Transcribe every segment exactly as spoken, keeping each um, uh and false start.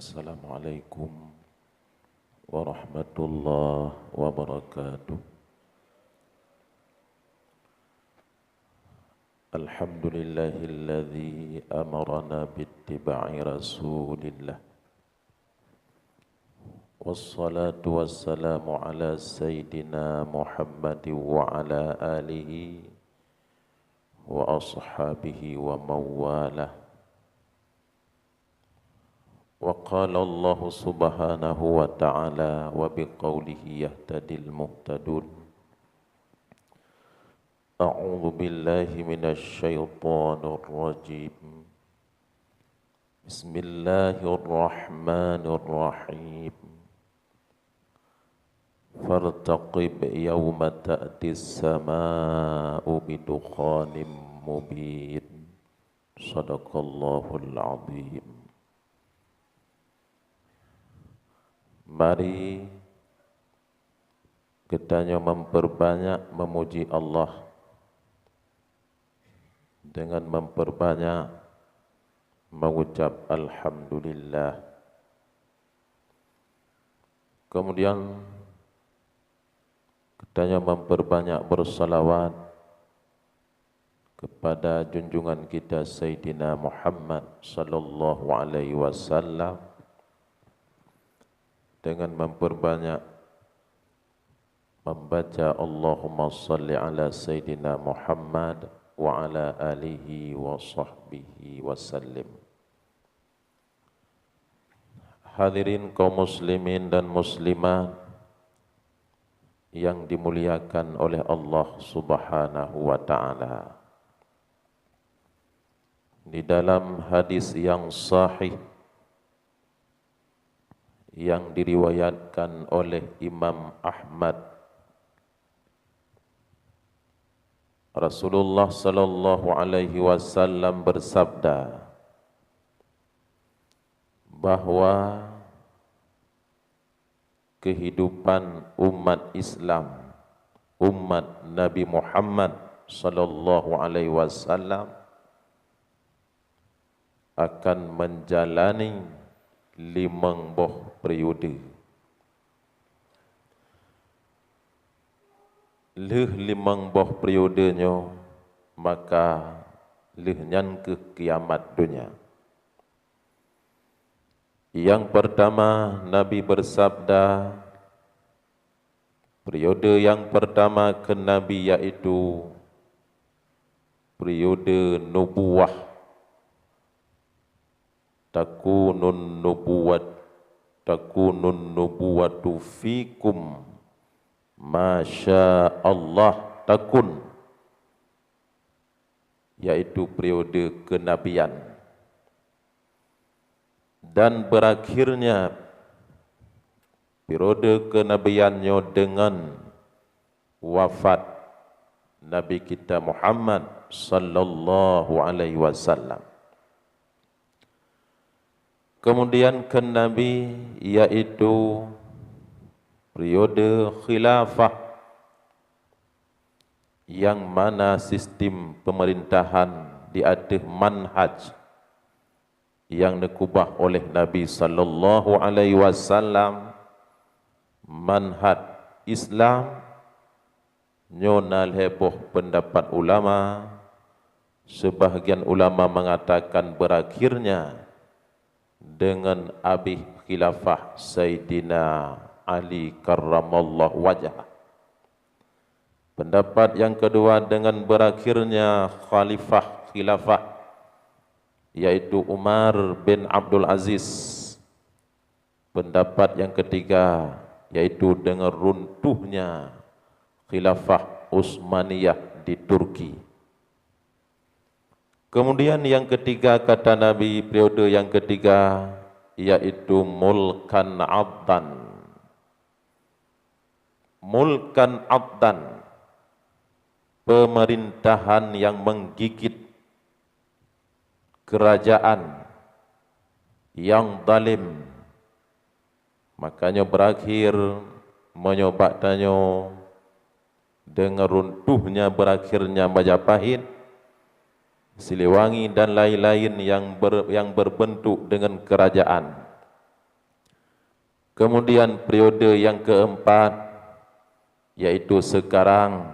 Assalamualaikum warahmatullahi wabarakatuh. Alhamdulillahilladzi amarana bittiba'i Rasulillah. Wassalatu wassalamu ala sayyidina Muhammadin wa ala alihi wa ashabihi wa mawalah. Wa qala Allahu subhanahu wa ta'ala wa biqaulihi yahtadil muhtadun. A'udzu billahi minasy syaithanir rajim. Bismillahirrahmanirrahim. Fartaqib yauma ta'tis sama'u bidukhanim mubin. Sadaqallahul azim. Mari geutanyoe memperbanyak memuji Allah dengan memperbanyak mengucap alhamdulillah. Kemudian geutanyoe memperbanyak bersalawat kepada junjungan kita Sayyidina Muhammad sallallahu alaihi wasallam dengan memperbanyak membaca Allahumma salli ala Sayyidina Muhammad wa ala alihi wa sahbihi wa sallim. Hadirin kaum muslimin dan muslimat yang dimuliakan oleh Allah Subhanahu wa taala. Di dalam hadis yang sahih yang diriwayatkan oleh Imam Ahmad, Rasulullah sallallahu alaihi wasallam bersabda bahwa kehidupan umat Islam, umat Nabi Muhammad sallallahu alaihi wasallam akan menjalani limong boh periode. Lheueh limong boh periode nyoe, maka lheueh nyan kheueh kiamat donya. Yang pertama, Nabi bersabda, periode yang pertama keu Nabi yaitu periode nubuwah. Takunun nubuwat, takunun nubuwatu fikum, masya Allah takun, yaitu periode kenabian. Dan berakhirnya periode kenabian nyoe dengan wafat Nabi kita Muhammad sallallahu alaihi wasallam. Kemudian keu Nabi, yaitu periode khilafah, yang mana sistem pemerintahan di ateueh manhaj nyang neukubah oleh Nabi sallallahu alaihi wasallam, manhaj Islam. Nyoe na lhée boh peundapat ulama, seubahgian ulama meungatakan beurakhirnya deungon abéh khilafah Saidina Ali karramallahu wajhah. Peundapat nyang keudua, deungon beurakhirnya khalifah khilafah, yaitu Umar bin Abdul Aziz. Peundapat nyang keutiga, yaitu deungon runtuhnya khilafah Utsmaniyah di Turki. Kemudian nyang keutiga, kata Nabi, periode nyang keutiga, yaitu mulkan adlan. Mulkan adlan, pemerintahan nyang menggigit, keurajaan nyang zalim. Makanya beurakhir meunyoe bak tanyoe deungon runtuhnya beurakhirnya Majapahit, Siliwangi dan laén-laén nyang ber-, nyang berbentuk deungon keurajaan. Kemudian periode yang keempat, yaitu sekarang,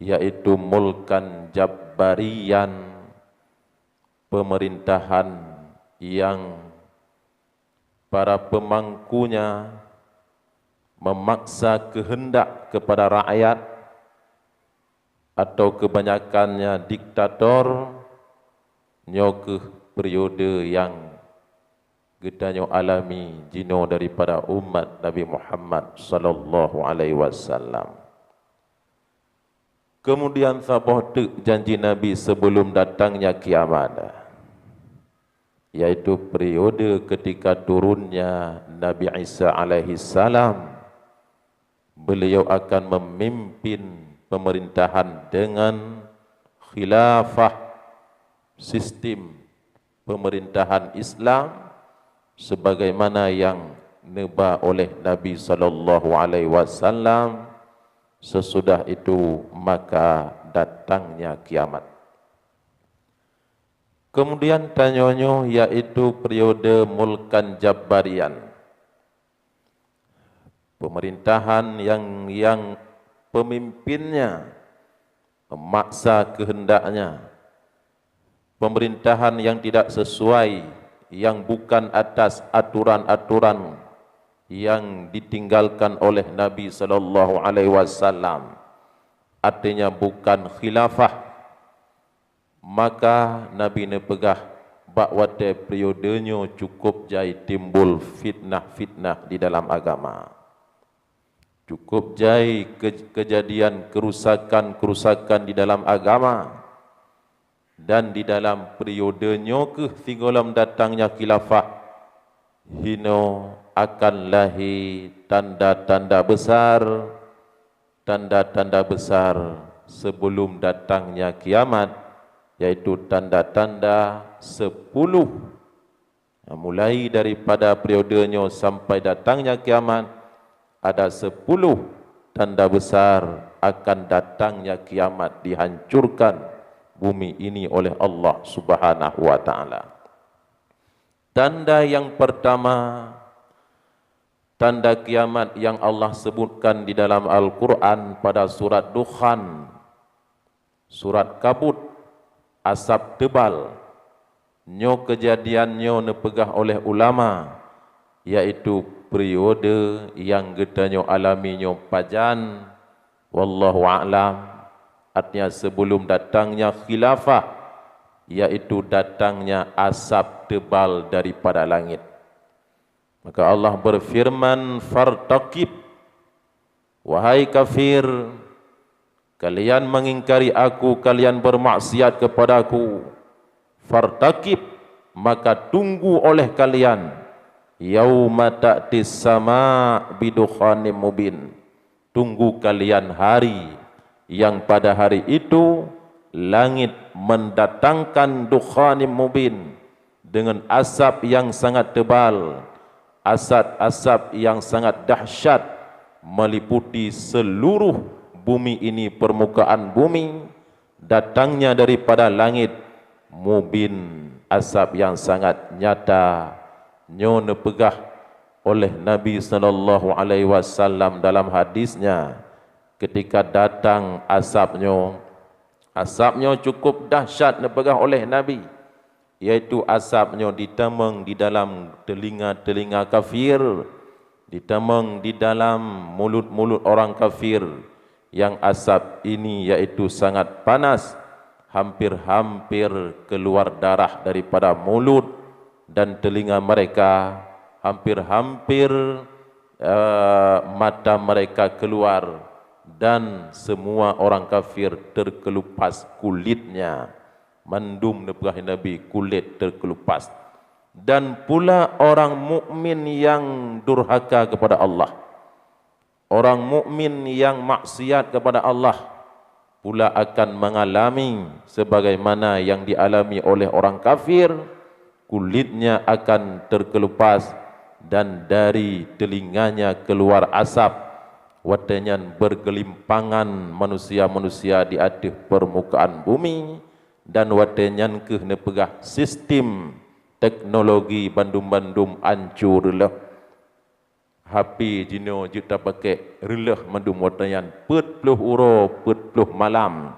yaitu mulkan jabbarian, pemerintahan yang para pemangkunya memaksa kehendak kepada rakyat atau kebanyakannya diktator, nyoe keuh periode nyang geutanyoe alami jinoe daripada umat Nabi Muhammad sallallahu alaihi wasallam. Kemudian saboh teuk janji Nabi sebelum datangnya kiamat, yaitu periode ketika turunnya Nabi Isa alaihi salam. Beliau akan memimpin pemerintahan dengan khilafah, sistem pemerintahan Islam, sebagaimana yang neuba oleh Nabi sallallahu alaihi wasallam. Sesudah itu, maka datangnya kiamat. Kemudian tanyoe nyoe, yaitu periode mulkan jabbarian. Pemerintahan yang, yang pemimpinnya memaksa kehendaknya. Pemerintahan yang tidak sesuai, yang bukan atas aturan-aturan yang ditinggalkan oleh Nabi sallallahu alaihi wasallam. Artinya bukan khilafah. Maka Nabi neupeugah, bak watée periode nyoe cukup jai timbul fitnah-fitnah di dalam agama. Cukup jai ke-, kejadian kerusakan-kerusakan di dalam agama. Dan di dalam periode nyoe keuh sigohlom datangnya khilafah, hino akan lahé tanda-tanda besar, tanda-tanda besar sebelum datangnya kiamat, yaitu tanda-tanda sepuluh. Nah, mulai daripada periode nyoe sampai datangnya kiamat, ada sepuluh tanda besar akan datangnya kiamat, dihancurkan bumi ini oleh Allah Subhanahu wa Ta'ala. Tanda yang pertama, tanda kiamat yang Allah sebutkan di dalam Al-Quran pada surat Dukhan, surat kabut, asap tebal. Nyoe kejadian nyoe neupeugah oleh ulama, yaitu periode nyang geutanyoe alami nyoe pajan, wallahu a'lam, artinya sebelum datangnya khilafah, yaitu datangnya asap tebal daripada langit. Maka Allah berfirman, "Fartaqib, wahai kafir, kalian mengingkari Aku, kalian bermaksiat kepada-Ku. Fartaqib, maka tunggu oleh kalian, yauma ta'tis sama bidukhanim mubin." Tunggu kalian hari yang pada hari itu langit mendatangkan dukhanim mubin, dengan asap yang sangat tebal, asap-asap yang sangat dahsyat meliputi seluruh bumi ini, permukaan bumi, datangnya daripada langit, mubin, asap yang sangat nyata. Nyoe neupeugah oleh Nabi sallallahu alaihi wasallam dalam hadisnya, ketika datang asap nyoe, asap nyoe cukup dahsyat neupeugah oleh Nabi, yaitu asap nyoe ditamong di dalam telinga-telinga kafir, ditamong di dalam mulut-mulut orang kafir, yang asap ini yaitu sangat panas, hampir-hampir keluar darah daripada mulut dan telinga mereka, hampir-hampir, eh, mata mereka keluar, dan semua orang kafir terkelupas kulitnya. Mandum neupeugah Nabi kulét terkelupas. Dan pula orang mukmin yang durhaka kepada Allah, orang mukmin yang maksiat kepada Allah pula akan mengalami sebagaimana yang dialami oleh orang kafir, kulitnya akan terkelupas dan dari telinganya keluar asap. Watée nyan bergelimpangan manusia-manusia di ateueh permukaan bumi, dan watée nyan keuh neupeugah sistem teknologi bandum-bandum ancur lom. H P jinoe jeuet tapakèk reuleuh mandum watèe nyan peuet ploh uroe, peuet ploh malam.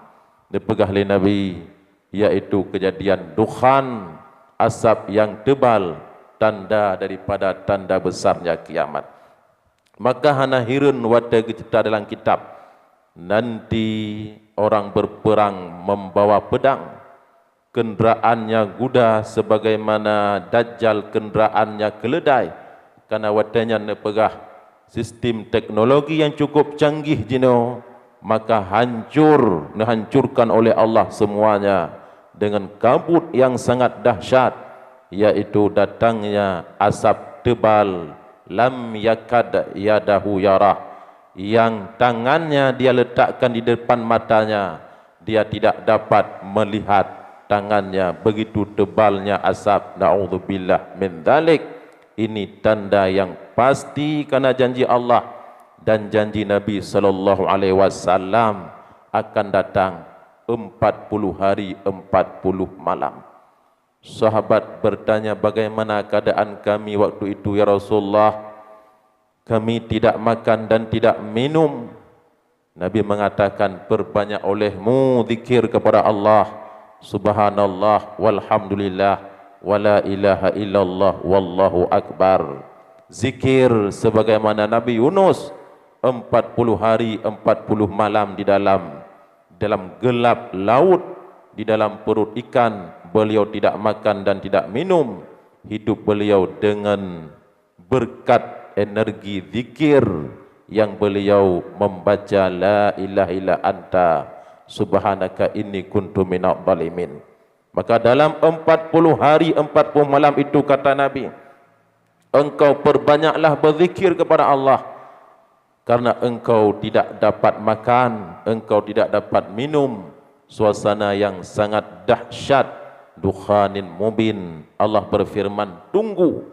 Neupeugah lé Nabi, yaitu keujadian dukhan, asap nyang teubal, tanda daripada tanda besarnya kiamat. Maka hana hireuen watèe geuceurita dalam kitab, "Nanti orang berperang membawa pedang, kenderaannya guda sebagaimana Dajjal kenderaannya keuleudai." Karena watèe nyan neupeugah sistem teknologi yang cukup canggih jinoe, maka hancur, neuhancurkan oleh Allah semuanya dengan kabut yang sangat dahsyat, yaitu datangnya asap tebal, lam yakad yadahu yarah, yang tangannya dia letakkan di depan matanya, dia tidak dapat melihat tangannya, begitu tebalnya asap. Naudzubillah min dzalik. Ini tanda yang pasti karena janji Allah dan janji Nabi sallallahu alaihi wasallam akan datang empat puluh hari, empat puluh malam. Sahabat bertanya, "Bagaimana keadaan kami waktu itu, ya Rasulullah? Kami tidak makan dan tidak minum." Nabi mengatakan, "Perbanyak olehmu zikir kepada Allah, subhanallah, walhamdulillah, wala ilaha illallah, wallahu akbar." Zikir sebagaimana Nabi Yunus, empat puluh hari, empat puluh malam di dalam, dalam gelap laut, di dalam perut ikan, beliau tidak makan dan tidak minum. Hidup beliau dengan berkat energi zikir yang beliau membaca, "La ilaha illa anta subhanaka inni kuntu minadh dhalimin." Maka dalam empat puluh hari, empat puluh malam itu, kata Nabi, "Engkau perbanyaklah berzikir kepada Allah, karena engkau tidak dapat makan, engkau tidak dapat minum, suasana yang sangat dahsyat, dukhanin mubin." Allah berfirman, "Tunggu,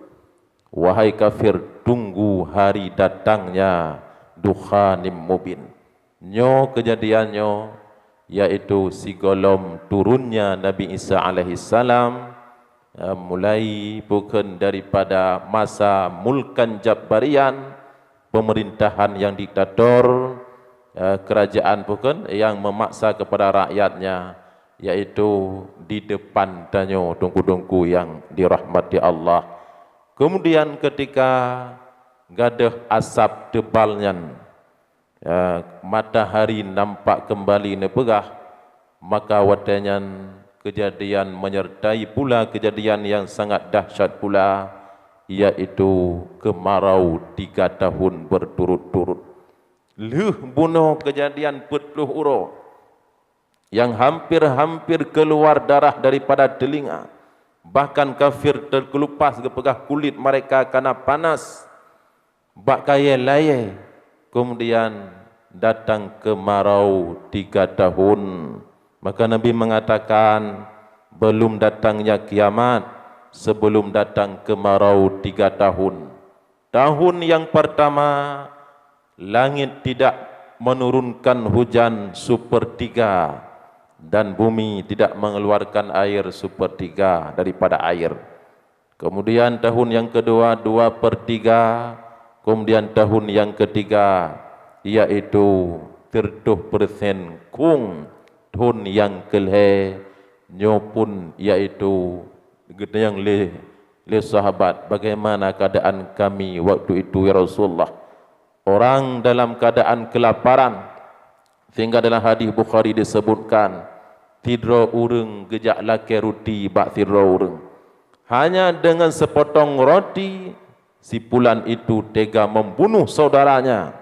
wahai kafir, tunggu hari datangnya dukhanin mubin." Nyoe keujadian nyoe, yaitu sigohlom turunnya Nabi Isa alaihissalam, eh, mulai bukon daripada masa mulkan jabbarian, pemerintahan yang diktator, eh, kerajaan bukon yang memaksa kepada rakyatnya, yaitu di depan tanyoe teungku-teungku yang dirahmati Allah. Kemudian ketika gadôh asap tebal nyan, ya, matahari nampak kembali neupeugah, maka watée nyan keujadian menyertai pula keujadian nyang sangat dahsyat pula, yaitu keumarau tiga tahun berturut-turut. Lheueh bunoe keujadian peuet ploh uroe, nyang hampir-hampir keuluwa darah daripada teulinga. Bahkan kafir teukeulupas geupeugah kulét mereka kana panas bak kayée layée. Keumudian datang keumarau tiga tahun. Maka Nabi meungatakan, "Beulom datangnya kiamat, seubeulom datang keumarau tiga tahun." Tahun nyang peurtama, langét tidak menurunkan hujan seupeurtiga, dan bumi tidak mengeluarkan air seupeurtiga daripada air. Keumudian tahun nyang keudua, dua peurtiga, keumudian tahun nyang keutiga, yaitu siratoh peursen khueng. Thon nyang keulhée, nyoe pun yaitu geutanyong lé, lé sahabat, "Bagaimana keadaan kami waktu itu, ya Rasulullah?" Orang dalam keadaan keulaparan, sehingga dalam hadis Bukhari disebutkan, sidroe ureuëng geujak lakée ruti bak sidroe ureuëng. Hanya dengan sepotong roti, si pulan itu tega membunuh saudaranya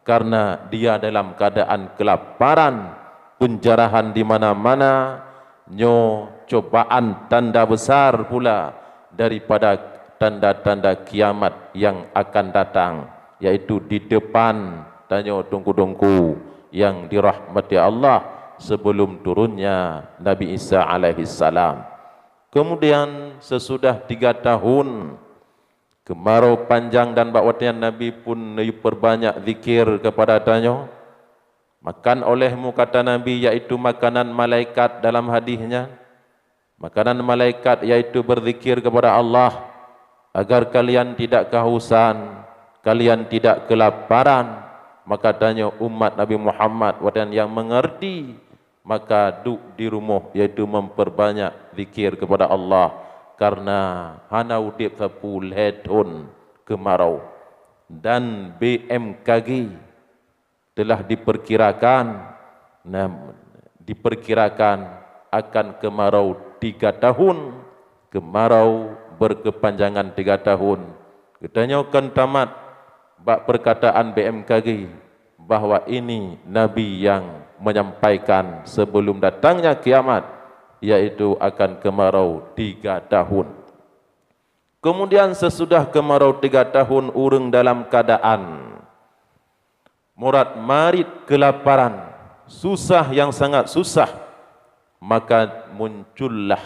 karena dia dalam keadaan kelaparan, penjarahan di mana-mana. Nyoe cobaan tanda besar pula daripada tanda-tanda kiamat yang akan datang, yaitu di depan tanyoe teungku-teungku yang dirahmati Allah sebelum turunnya Nabi Isa alaihissalam. Kemudian sesudah tiga tahun keumarau panjang dan bak watée nyan Nabi pun neuyue peurbanyak zikir keupada tanyoe. "Makan olehmu," kata Nabi, yaitu makanan malaikat dalam hadis nyan. Makanan malaikat yaitu berzikir kepada Allah, agar kalian tidak kehausan, kalian tidak kelaparan, maka tanyoe umat Nabi Muhammad, watée nyang mengerti, maka duek di rumoh, yaitu memperbanyak zikir kepada Allah, karena hana udeb sapeue lhée thon keumarau. Dan B M K G telah diperkirakan, nah, diperkirakan akan keumarau tiga tahun, keumarau berkepanjangan tiga tahun. Geutanyoe kon tamat bak perkataan B M K G bahwa ini Nabi yang menyampaikan sebelum datangnya kiamat, yaitu akan keumarau tiga tahun. Kemudian sesudah keumarau tiga tahun, ureuëng dalam keadaan murat marit, kelaparan, susah yang sangat susah, maka muncullah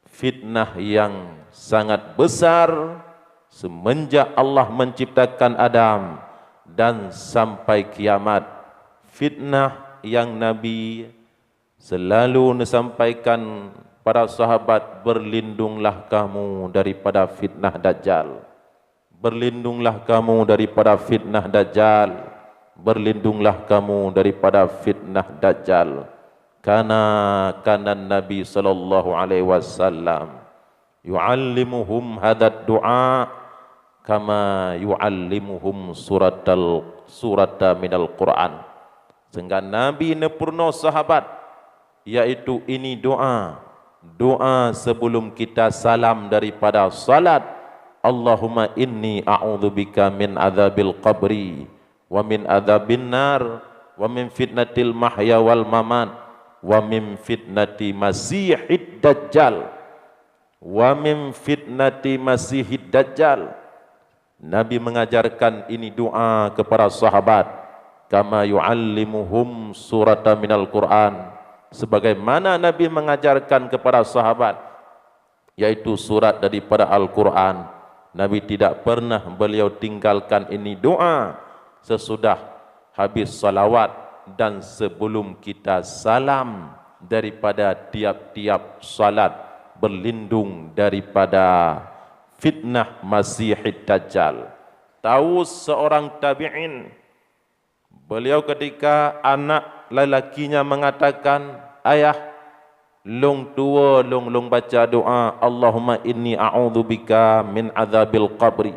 fitnah yang sangat besar semenjak Allah menciptakan Adam dan sampai kiamat. Fitnah yang Nabi selalu neusampaikan para sahabat, "Berlindunglah kamu daripada fitnah Dajjal. Berlindunglah kamu daripada fitnah Dajjal. Berlindunglah kamu daripada fitnah Dajjal." Kana, kana Nabi sallallahu alaihi wasallam yu'allimuhum hadzad du'a kama yu'allimuhum suratal, surata minal Qur'an. Sehingga Nabi neupeurunoe sahabat, yaitu ini doa, doa sebelum kita salam daripada salat, "Allahumma inni a'udzubika min adzabil qabri, wa min adzabin nar, wa min fitnatil mahya wal mamat, wa min fitnati masihid dajjal." Wa min fitnati masihid dajjal. Nabi mengajarkan ini doa kepada sahabat, kama yu'allimuhum surata minal Qur'an, sebagaimana Nabi mengajarkan kepada sahabat, yaitu surat daripada Al-Quran. Nabi tidak pernah beliau tinggalkan ini doa sesudah habis salawat dan sebelum kita salam daripada tiap-tiap salat, berlindung daripada fitnah Masihid Dajjal. Taus, seorang tabi'in, beliau ketika anak lelakinya mengatakan, "Ayah, lôn tuwoe lôn, lôn baca doa, Allahumma inni a'udzubika min adzabil qabri."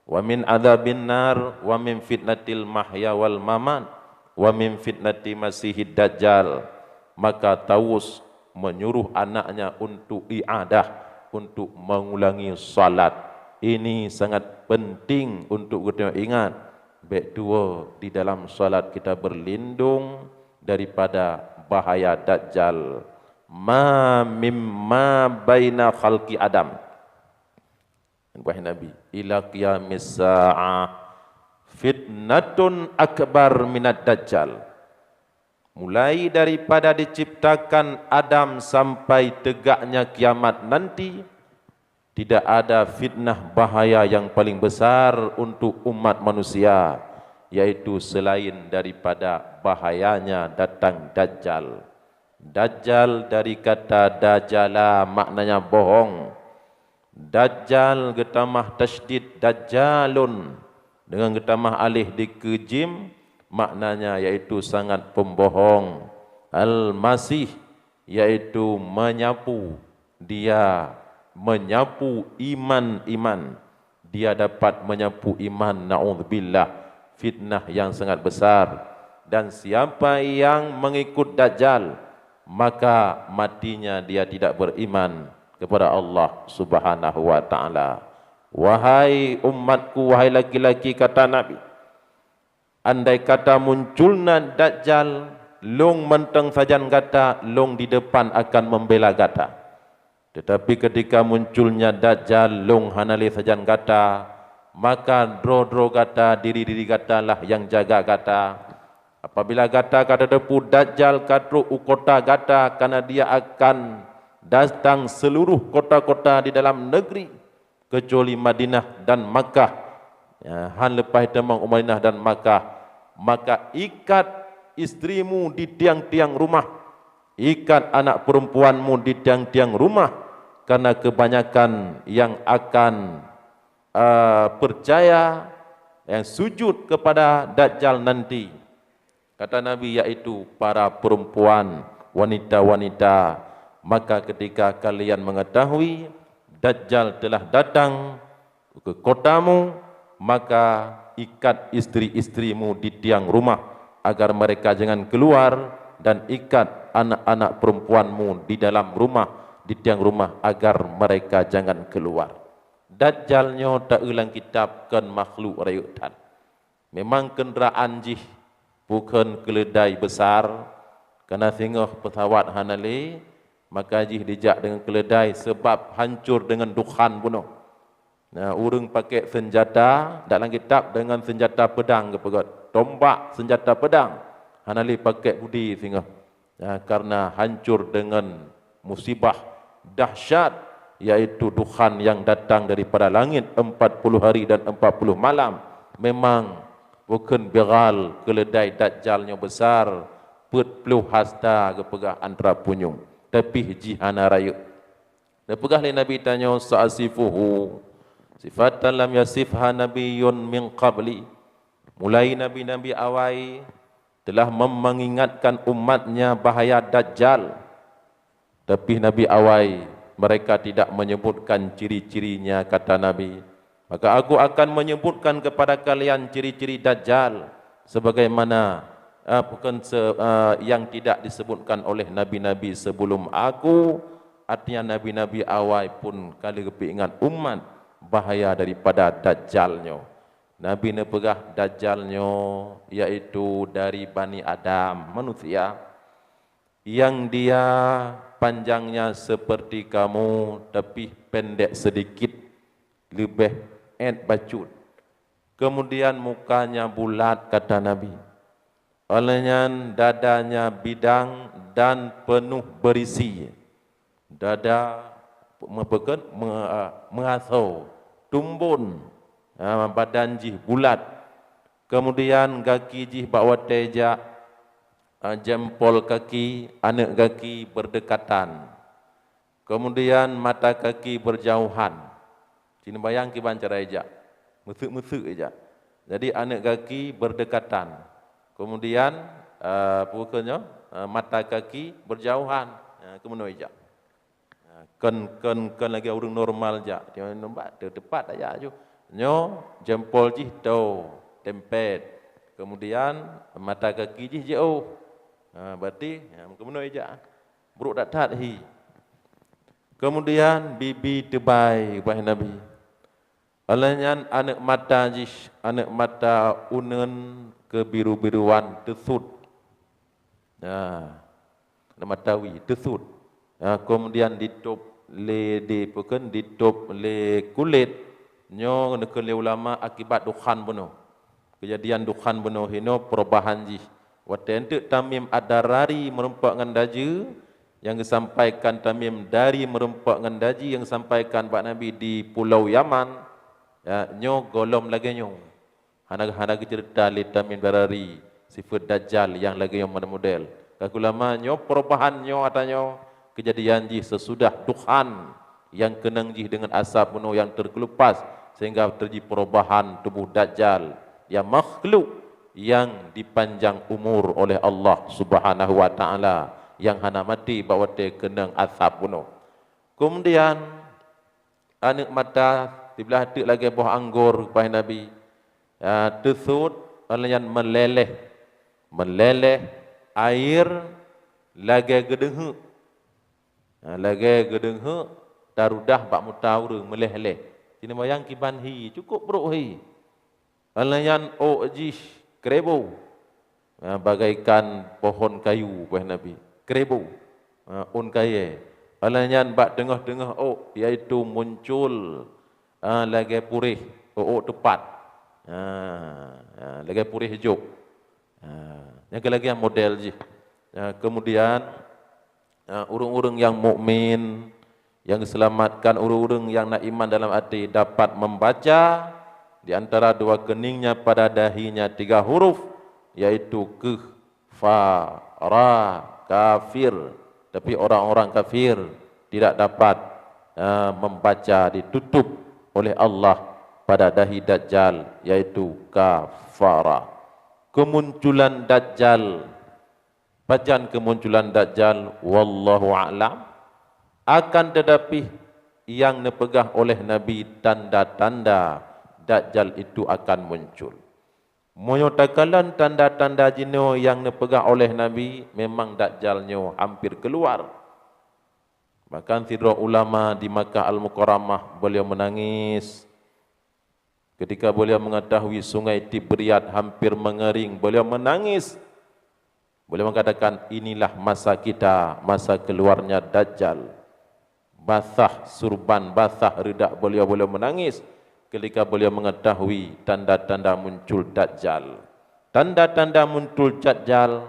Wa min adzabin nar, wa min fitnatil mahya wal mamat, wa min fitnati masihid dajjal. Maka Taus menyuruh anaknya untuk i'adah, untuk mengulangi salat. Ini sangat penting untuk kita ingat. Bèk tuwoe di dalam salat kita berlindung daripada bahaya Dajjal. Ma mimma baina khalqi Adam, wahai Nabi, ila qiyamis sa'ah fitnatun akbar minad dajjal. Mulai daripada diciptakan Adam sampai tegaknya kiamat nanti, tidak ada fitnah bahaya yang paling besar untuk umat manusia, yaitu selain daripada bahayanya datang Dajjal. Dajjal dari kata dajala, maknanya bohong. Dajjal geutamah tasydid dajjalun, deungon geutamah alif dikeue jim, maknanya yaitu sangat pembohong. Al-Masih, yaitu menyapu, dia menyapu iman-iman. Dia dapat menyapu iman, naudzubillah, fitnah yang sangat besar. Dan siapa yang mengikut Dajjal, maka matinya dia tidak beriman kepada Allah Subhanahu wa Ta'ala. "Wahai umatku, wahai laki-laki," kata Nabi, "andai kata munculna Dajjal, lôn mantong sajan gata, lôn di depan akan membela gata. Tetapi ketika munculnya Dajjal, lôn hana lé sajan gata, maka droe-droe gata, diri-diri gata lah nyang jaga gata. Apabila gata ka tateupeue Dajjal ka trok u kota gata, karena dia akan datang seluruh kota-kota di dalam negeri, kecuali Madinah dan Makkah. Ya, han leupah teumong u Madinah dan Makkah, maka ikat istrimu di tiang-tiang rumah, ikat anak perempuanmu di tiang-tiang rumah, karena kebanyakan yang akan, eh, percaya yang sujud kepada Dajjal nanti, kata Nabi, yaitu para perempuan, wanita-wanita. Maka ketika kalian mengetahui Dajjal telah datang ke kotamu, maka ikat istri-istrimu di tiang rumah agar mereka jangan keluar, dan ikat anak-anak perempuanmu di dalam rumah, di tiang rumah, agar mereka jangan keluar. Dajjal nyoe taeu lam kitab kon makhluk rayeuk that. Memang keundaraan jih bukon keuleudai besar, kana singoh peusawat hana lé, maka jih dijak deungon keuleudai seubab hancor deungon dukhan bunoe. Nah, ureuëng pakai seunjata, dak lam kitab deungon seunjata peudang geupeugah, tombak seunjata peudang, hana lé pakai budi singoh. Ya, karena hancor deungon musibah dahsyat, yaitu dukhan yang datang daripada langit empat puluh hari dan empat puluh malam. Memang bukon biral keuleudai Dajjal nyoe besar, peuet ploh hasta geupeugah antara punyueng, tapi jih hana rayeuk. Neupeugah lé Nabi tanyoe, "Sa'asifuhu sifatan lam yasifha nabiyyun min qabli." Mulai nabi-nabi awai telah mem-, mengingatkan umatnya bahaya Dajjal. Tapi nabi awai, mereka tidak menyebutkan ciri-cirinya, kata Nabi. Maka aku akan menyebutkan kepada kalian ciri-ciri Dajjal sebagaimana, eh, bukan se-, eh, yang tidak disebutkan oleh nabi-nabi sebelum aku. Artinya nabi-nabi awai pun ka lheueh geupeuingat umat bahaya daripada Dajjal nyoe. Nabi neupeugah Dajjal nyoe yaitu dari Bani Adam, manusia, yang dia panjangnya seperti kamu, tapi pendek sedikit, leubeh èt bacut. Kemudian mukanya bulat, kata Nabi. Óh lheueh nyan dadanya bidang dan penuh berisi. Dada meupeukeun, me-, a, meuasoe, tumbon, a, badan jih bulat. Kemudian gaki jih bak watée jak, a, jempol kaki, aneuëk gaki berdekatan. Kemudian mata kaki berjauhan. Ci neubayang kiban cara ijak. Meuseuk-meuseuk ijak. Jadi aneuëk gaki berdekatan. Kemudian, eh, peue kheun nyoe, eh, mata kaki berjauhan. Eh, keumeunyoe ijak. Eh, kon, kon, kon lagée ureuëng normal jak. Teupat ijak ju. Nyoe jempol jih toe, tempet. Kemudian mata kaki jih jiôh. Ha, berarti, ha, keumeunyoe ijak. Brok that-that hi. Kemudian bibi teubai ubak Nabi. Óh lheueh nyan aneuëk mata jih, aneuëk mata uneuen keubiru-biruan teusut. Nah, aneuëk mata wie teusut. Nah, kemudian ditôb lé, di, peue kheun, ditôb lé kulét. Nyoe neukheun lé ulama akibat dukhan bunoe. Keujadian dukhan bunoe hinoe perubahan jih. Watée eunteuk Tamim Ad-Darari meurumpok ngon Daji, nyang geusampaikan Tamim Dari meurumpok ngon Daji nyang geusampaikan bak Nabi di Pulau Yaman, ya, nyoe gohlom lagée nyoe. Hana, hana geuceurita lé Tamim Darari sifeuet Dajjal nyang lagée nyoe model-model. Ka ulama nyoe perubahan nyoe ata nyoe keujadian jih seusudah dukhan nyang keunong jih deungon asab bunoe nyang teukeulupas, sehingga teujadi perubahan tuboh Dajjal, ya, makhluk nyang dipanjang umur oleh Allah Subhanahu wa Ta'ala, nyang hana maté bak watée keunong asab bunoe. Keumudian, aneuëk mata siblah teuk lagée boh anggor ubak Nabi, ya, teusut, óh lheueh nyan meuléléh, meuléléh air lagée geudeungheuek. Ha, lagée geudeungheuek tarudah bak muta ureuëng meuléh-léh. Ci neubayang kiban hi, cukup brok hi. Óh lheueh nyan ôk jih keureubo. Ha, bagaikan pohon kayu, ubak Nabi. Keureubo. Ha, ôn kayée. Óh lheueh nyan bak teungoh-teungoh ôk, yaitu muncul, ha, lagée puréh, ôk-ôk teupat. Ha, ha, lagée puréh jok. Ha, nyang keulagian model jih. Ha, keumudian, ha, ureuëng-ureuëng nyang mukmin, nyang geuseulamatkan ureuëng-ureuëng nyang na iman dalam até dapat membaca di antara dua keuningnya pada dahinya tiga huruf, yaitu keuh, fa, ra, kafir. Tapi orang-orang kafir tidak dapat, ha, membaca, ditutup oleh Allah pada dahi Dajjal, yaitu kafarah. Kemunculan Dajjal, pajan kemunculan Dajjal, wallahu a'lam. Akan tetapi, nyang neupeugah oleh Nabi tanda-tanda Dajjal itu akan muncul. Meunyoe takalon tanda-tanda jinoe nyang neupeugah oleh Nabi, memang Dajjal nyoe hampir keuluar. Bahkan sidroe ulama di Makkah Al-Mukarramah, beliau menangis. Ketika beliau mengetahui sungai Tibriat hampir mengering, beliau menangis. Beliau mengatakan, "Inilah masa kita, masa keluarnya Dajjal." Basah surban, basah reudak beliau, beliau menangis ketika beliau mengetahui tanda-tanda muncul Dajjal. Tanda-tanda muncul Dajjal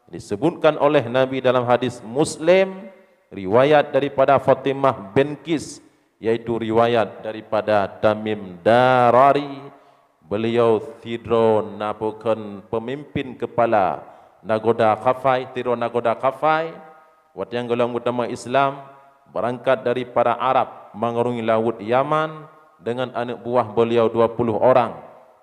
disebutkan oleh Nabi dalam hadis Muslim, riwayat daripada Fatimah bin Qais, yaitu riwayat daripada Tamim Darari. Beliau sidroe na bukan pemimpin kepala nagoda Khafai, sidroe nagoda Khafai. Watée nyang gohlom geutamong Islam, beurangkat daripada Arab, mangarungi lauet Yaman, deungon aneuëk buah beliau dua puluh orang.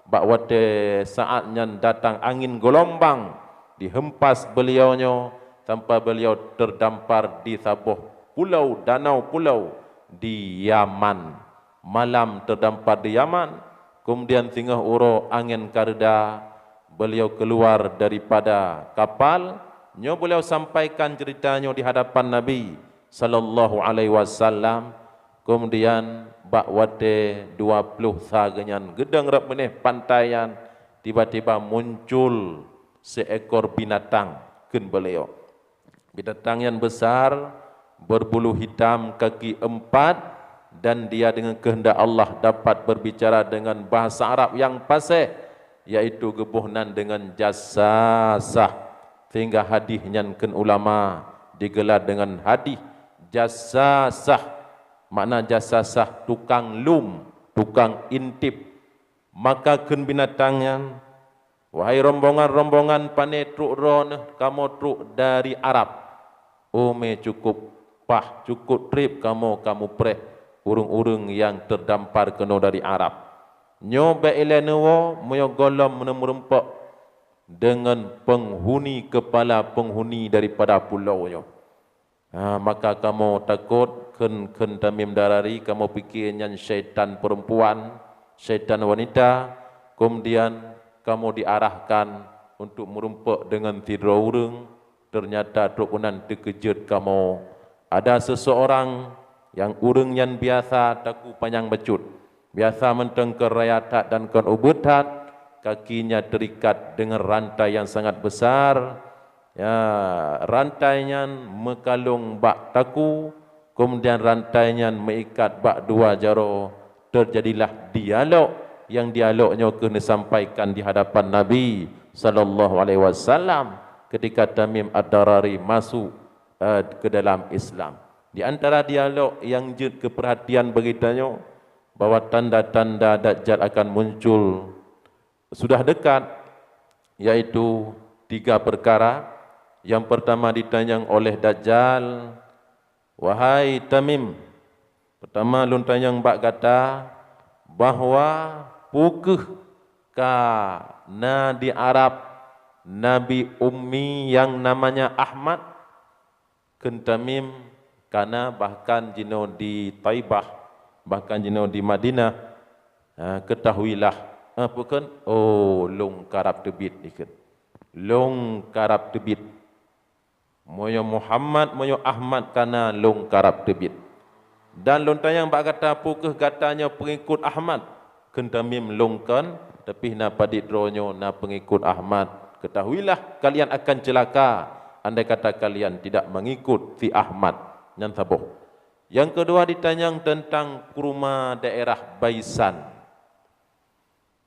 Bak watée saát nyan datang angin geulumbang, dihempas beliau nyoe, sampai beliau teudampar di saboh pulau, danau pulau di Yaman. Malam teudampar di Yaman, kemudian singoh uroe angén ka reda, beliau keuluar daripada kapal. Nyoe beliau sampaikan ceurita nyoe di hadapan Nabi sallallahu alaihi wasallam. Kemudian bak watée dua ploh sa geuh nyan geudong rot binéh pantai nyan, tiba-tiba muncul seekor binatang, kheun beliau. Binatang nyan besar, berbulu hitam, kaki empat, dan dia dengan kehendak Allah dapat berbicara dengan bahasa Arab yang fasih, yaitu geuboh nan dengan jasasah, sehingga hadih nyan kheun ulama digelar dengan hadih jasasah, makna jasasah tukang lum, tukang intip. Maka kheun binatang nyan, "Wahai rombongan-rombongan, pané trok droeneuh? Kamoe trok dari Arab. Ome cukup pah, cukup treb kamoe ka mupreh ureuëng-ureuëng nyang teudampar keunoe dari Arab. Nyoe bék ilée neuwoe meunyoe gohlom meuneumeurumpok deungon penghuni, kepala penghuni daripada pulo nyoe." "Ha, maka kamoe takot," kheun, kheun Tamim Darari, "kamoe pike nyan syaitan perempuan, syaitan wanita, kemudian kamoe diarahkan untuk meurumpok deungon sidroe ureuëng, ternyata trok unan teukeujot kamoe. Ada seseorang nyang ureuëng nyan biasa taku panyang bacut, biasa mantong kon raya that dan kon ubeut that, kakinya terikat dengan rantai yang sangat besar, ya, rantai nyan meukalong bak taku, kemudian rantai nyan meuikat bak dua jaroe." Terjadilah dialog, yang dialog nyoe keuh neusampaikan di hadapan Nabi sallallahu alaihi wasallam ketika Tamim Ad-Darari masuk, eh, ke dalam Islam. Di antara dialog nyang jeuet keu peurhatian bagi tanyoe, bahwa tanda-tanda Dajjal akan muncul sudah dekat, yaitu tiga perkara. Yang pertama ditanyong oleh Dajjal, "Wahai Tamim, pertama lôn tanyong bak gata, bahwa peu kheueh ka na di Arab nabi ummi yang namanya Ahmad?" Kheun Tamim, "Ka na, bahkan jinoe di Taibah, bahkan jinoe di Madinah, ha, ketahuilah." Ha, peu kheun? "Oh, lôn karab teubiet," dikheun. "Lôn karab teubiet. Meunyoe Muhammad, meunyoe Ahmad ka na, lôn karab teubiet. Dan lôn tanyong bak gata, peu kheueh gata nyoe peungikot Ahmad?" Kheun Tamim, "Lôn kon, tapi na padit droenyoe na peungikot Ahmad. Ketahuilah, kalian akan celaka andai kata kalian tidak mengikut si Ahmad." Nyan saboh. Yang kedua ditanyong tentang kurma daerah Baisan.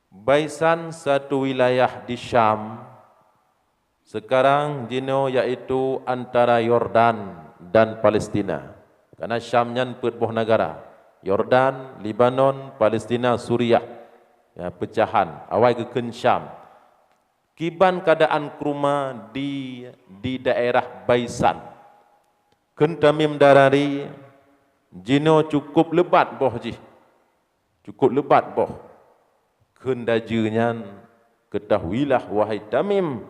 Baisan satu wilayah di Syam, sekarang jinoe yaitu antara Yordan dan Palestina. Karena Syam nyan peuet boh negara, Yordan, Lebanon, Palestina, Suriah. Ya, pecahan. Awai geukheun Syam. Kiban keadaan kurma di, di daerah Baisan. Kheun Tamim Darari, jinoe cukup lebat boh jih. Cukup lebat boh. Kheun dajeue nyan, "Ketahuilah, wahai Tamim,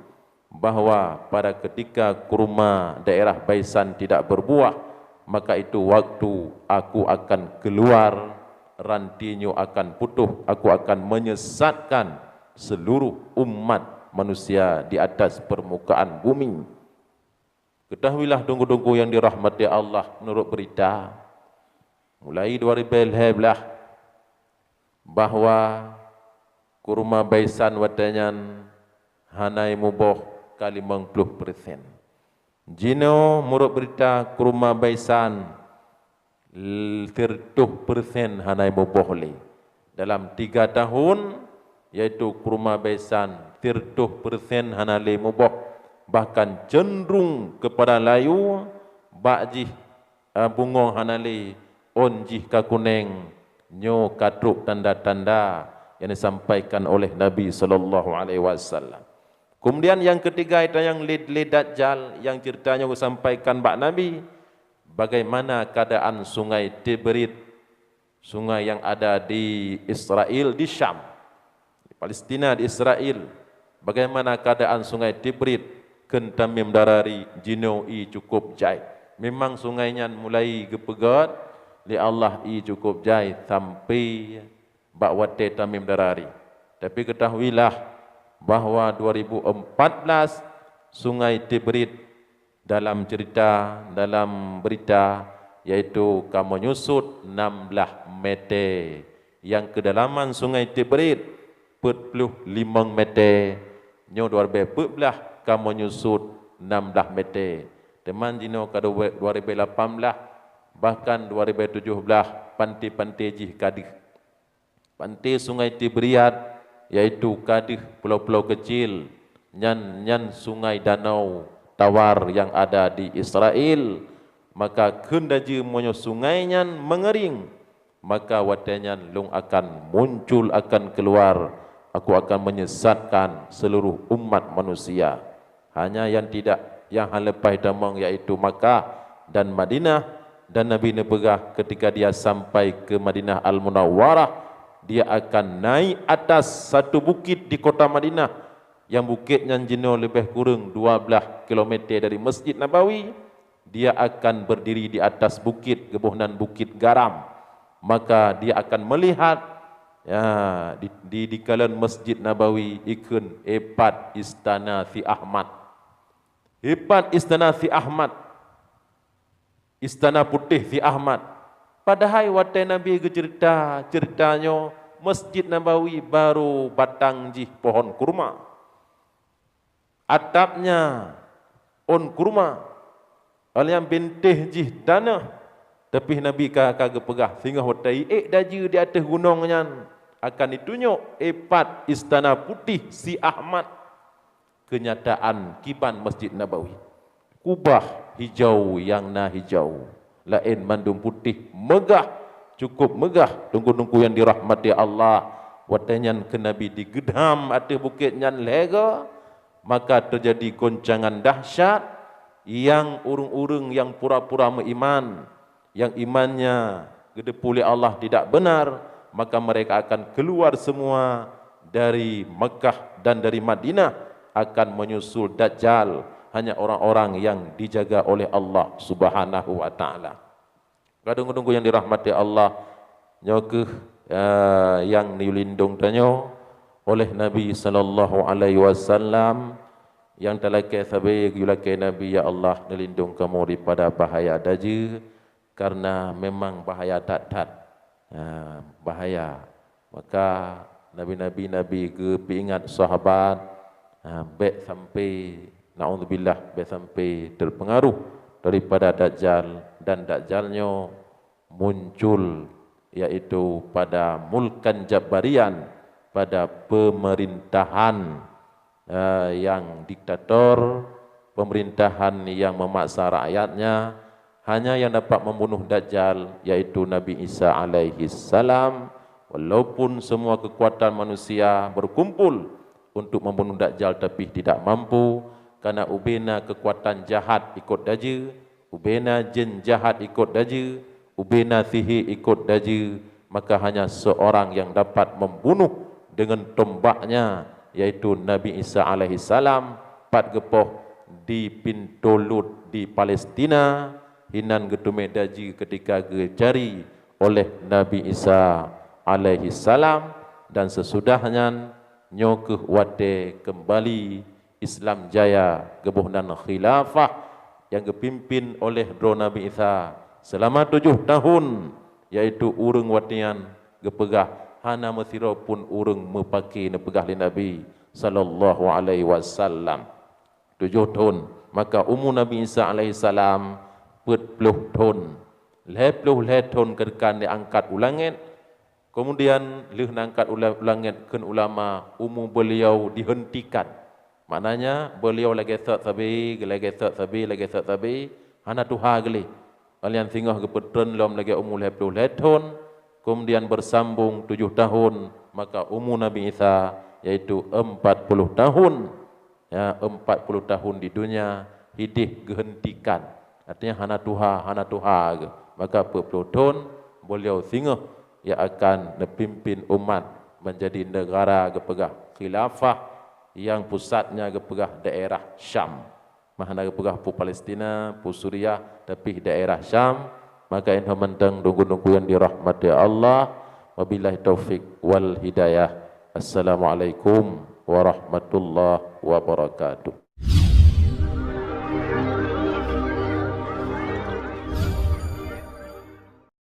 bahwa pada ketika kurma daerah Baisan tidak berbuah, maka itu waktu aku akan keluar, rantinyo akan putuh, aku akan menyesatkan seluruh umat manusia di atas permukaan bumi." Ketahuilah, teungku-teungku yang dirahmati Allah, menurut berita, mulai dua ribèe lhèe blah, bahwa kurma Baisan watèe nyan hana muboh ka limong ploh persen. Jinoe, menurut berita, kurma Baisan l-, siratoh persen hana muboh lé. Dalam tiga tahun, yaitu kurma Baisan, siratoh persen hana lé muboh. Bahkan cenderung kepada layu, bak jih, eh, bungong hana lé, ôn jih ka kunéng. Nyoe ka trok tanda-tanda yang disampaikan oleh Nabi sallallahu alaihi wasallam. Kemudian yang ketiga, itu yang lé, lé Dajjal, yang ceurita nyoe geusampaikan bak Nabi, bagaimana keadaan Sungai Tibrit, sungai yang ada di Israel, di Syam, di Palestina, di Israel. Bagaimana keadaan Sungai Tibrit? Kheun Tamim Darari, "Jinoe ie cukup jai." Memang sungai nyan mulai geupeugét lé Allah, ie cukup jai sampai bak watèe Tamim Darari. Tapi ketahuilah bahwa dua ribu empat belas Sungai Tibrit dalam cerita, dalam berita, yaitu ka menyusut enam belas meter. Yang kedalaman Sungai Tibrit peuet ploh limong meter, nyoe dua ribèe peuet blah ka menyusut enam blah meter. Teuma jinoe ka dua ribèe lapan blah, bahkan dua ribèe tujoh blah, panté-panté jih ka deuh. Panté Sungai Tibriat, yaitu ka deuh pulo-pulo keucil, nyan, nyan sungai danau tawar yang ada di Israel. Maka kheun dajeue meunyoe sungai nyan meungering, maka watèe nyan lôn akan muncul, akan keuluar, aku akan menyesatkan seluruh umat manusia. Hanya yang tidak, yang han leupah tamong, yaitu Makkah dan Madinah. Dan Nabi neupeugah, ketika dia sampai ke Madinah Al-Munawwarah, dia akan naik atas satu bukit di kota Madinah, yang bukit nyan jinoe leubeh kureueng dua blah kilometer dari Masjid Nabawi. Dia akan berdiri di atas bukit, geuboh nan Bukit Garam. Maka dia akan melihat, ya, di, di, di kalon Masjid Nabawi, ikheun, "Ipat istana si Ahmad. Ipat istana si Ahmad. Istana putéh si Ahmad." Padahai watèe Nabi geuceurita ceurita nyoe, Masjid Nabawi barô batang jih pohon kurma. Atapnya ôn kurma, óh lheueh nyan bintéh jih tanoh. Tapi Nabi ka, ka geupeugah, singoh watèe iék dajeue di ateueh gunong nyan, akan itunyok ipat istana putéh si Ahmad. Keunyataan kiban Masjid Nabawi. Kubah hijau nyang na hijau, laén mandum putéh, meugah, cukup meugah, teungku-teungku nyang dirahmati Allah. Watèe nyan kheun Nabi digeudham ateueh bukét nyan lhèe goe, maka teujadi goncangan dahsyat, nyang ureuëng-ureuëng nyang pura-pura meuiman, yang imannya geuteupeue lé Allah tidak benar, maka mereka akan keluar semua dari Mekah dan dari Madinah, akan menyusul Dajjal, hanya orang-orang yang dijaga oleh Allah Subhanahu wa Ta'ala. Ka teungku-teungku nyang dirahmati Allah, nyoe kheueh, eh, nyang neuyue lindong tanyoe oleh Nabi sallallahu alaihi wasallam, nyang talakèe sabe geuyue lakèe Nabi, "Ya Allah, neulindong kamoe daripada bahaya dajeue," karena memang bahaya that-that. Ha, bahaya. Maka nabi-nabi, Nabi geupeuingat sahabat, ha, bèk sampai, naudzubillah, bèk sampai terpengaruh daripada Dajjal, dan Dajjal nyoe muncul, yaitu pada mulkan jabbarian, pada pemerintahan, eh, yang diktator, pemerintahan yang memaksa rakyatnya. Hanya yang dapat membunuh Dajjal, yaitu Nabi Isa alaihi salam. Walaupun semua kekuatan manusia berkumpul untuk membunuh Dajjal, tapi tidak mampu, karena ubena kekuatan jahat ikot dajeue, ubena jén jahat ikot dajeue, ubena sihé ikot dajeue, maka hanya seorang yang dapat membunuh deungon tombaknya, yaitu Nabi Isa alaihissalam, pat geupoh di pintoe Lut di Palestina, hinan geuteumé daji keutika geucari oleh Nabi Isa alaihissalam, dan sesudah nyan nyoe keuh watée keumbali Islam jaya geuboh nan khilafah nyang geupimpin oleh droe Nabi Isa seulama tujoh tahun, yaitu ureuëng watée nyan geupeugah hana meusidroe pun ureuëng meupake neupeugah lé Nabi sallallahu alaihi wasallam. Tujoh thon, maka umu Nabi Isa alaihissalam peuet ploh thon. Lhée ploh lhée thon keudeukan diangkat u langét, keumudian lheueh neuangkat u la-, u langét kheun ulama umu beuliau dihentikan. Maknanya beuliau lagée sot sabe, lagée sot sabe, lagée sot sabe, hana tuha geuleh. Ngon nyan singoh geupeutreun lom lagée umu lhée ploh lhée thon, keumudian beusambong tujoh tahun, maka umu Nabi Isa yaitu empat puluh tahun. Ya, empat puluh tahun di dunia hideh geuhentikan. Artinya hana tuha, hana tuha geuh. Maka peuet ploh thon beliau singoh yang akan neupimpin umat menjadi negara geupeugah khilafah yang pusatnya geupeugah daerah Syam. Mah hana geupeugah pu Palestina, pu Suriah, tapi daerah Syam. Maka inho mantong dunggu-dunggu yang dirahmati Allah. Wabillahi taufik wal hidayah. Assalamualaikum warahmatullahi wabarakatuh.